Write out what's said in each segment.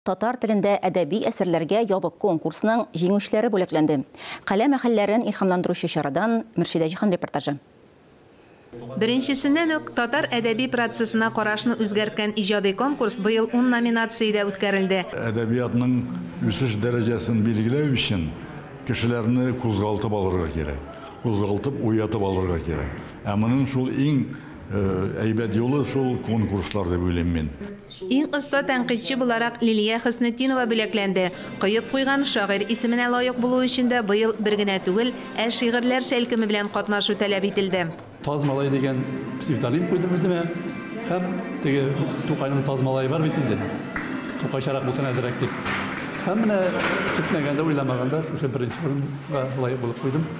Татар телендә әдәби әсәрләргә ябык конкурсның җиңүчеләре бүләкләнде. Каләм әһелләрен илһамландыручы чарадан Мөршидә Җиһан репортажы. Беренчесеннән үк татар әдәби процессына карашны үзгәрткән иҗади конкурс быел 10 номинациядә үткәрелде. Әдәбиятның үсеш дәрәҗәсен билгеләү өчен кешеләрне кузгалтып алырга кирәк. Кузгалтып, уятып алырга кирәк. Ә моның шул иң әйбәт юлы шул конкурслар дип уйлыйм мин. Иң оста тәнкыйтьче буларак Лилия Хөснетдинова бүләкләнде. Коеп куйган шагыйрь исеменә лаек булу өчен дә быел бер генә түгел, ә шигырьләр шәлкеме белән катнашу таләп ителде. Таз малай дигән псевдоним куйдым үземә. Һәм теге Тукайның таз малае бар бит инде. Тукайчарак булсын әзрәк дип. Һәм менә көтмәгәндә, уйламаганда шушы беренче урынга лаек булып куйдым.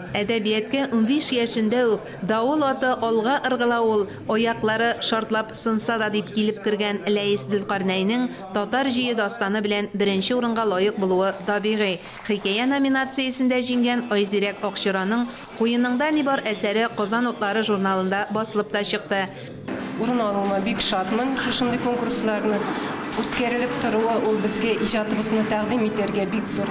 Әдәбияткә 15 яшендә үк давыл аты алга ыргыла ул, аяклары шартлап сынса да дип килеп кергән Ләис Зөлкарнәйнең Татар җөе дастаны белән беренче урынга лаек булуы табигый. Хикәя номинациясендә җиңгән Айзирәк Акчораның Куеныңда ни бар әсәре Казан утлары журналында басылып та чыкты. Урын алуыма бик шатмын. Шушындый конкурсларны үткәрелеп торуы ул безгә иҗатыбызны тәкъдим итәргә бик зур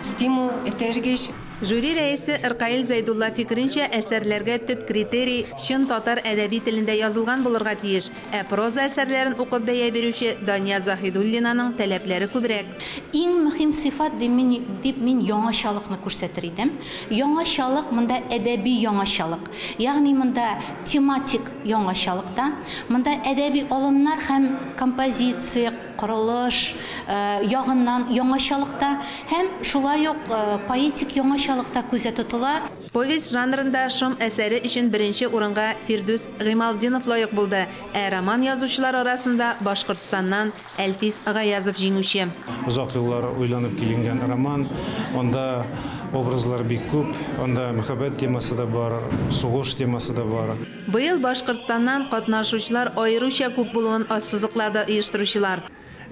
стимул, этәргеч. Жюри рәисе Ркаил Зәйдулла фикеренчә, әсәрләргә төп критерий чын татар әдәби телендә язылган булырга тиеш. Ә проза әсәрләрен укып бәя бирүче Дания Заһидуллинаның таләпләре күбрәк. Иң мөһим сыйфат дип мин, дип мин яңачалыкны күрсәтер идем. Яңачалык монда әдәби яңачалык. Ягъни монда тематик яңачалык та, монда әдәби алымнар һәм композиция, корылыш ягыннан яңачалык та һәм шулай ук поэтик яңачалык та күздә тотыла. Повесть жанрында Шом әсәре өчен беренче урынга Фирдүс Гыймалтдинов лаек булды, ә роман язучылар арасында Башкортстаннан Әлфис Гаязов җиңүче. Озак еллар уйланып киленгән роман, анда образлар бик күп, анда мәхәббәт темасы да бар, сугыш темасы да бар. Быел Башкортстаннан катнашучылар аеруча күп булуын ассызыклады оештыручылар.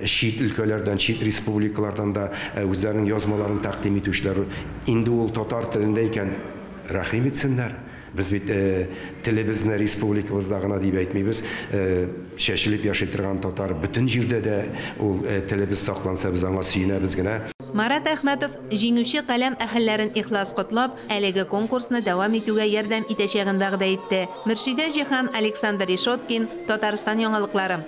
Чит өлкәләрдән, чит республикалардан да үзләренең язмаларын тәкъдим итүчеләр. Инде ул татар телендә икән, рәхим итсеннәр. Без бит телебезне республикабызда гына дип әйтмибез. Чәчелеп яши торган татар бөтен җирдә дә ул телебез сакланса, без аңа сөенәбез генә. Марат Әхмәтов җиңүче каләм әһелләрен ихлас котлап, әлеге конкурсны дәвам итүгә ярдәм итәчәген вәгъдә итте. Мөршидә Җиһан, Александр Решеткин, Татарстан яңалыклары.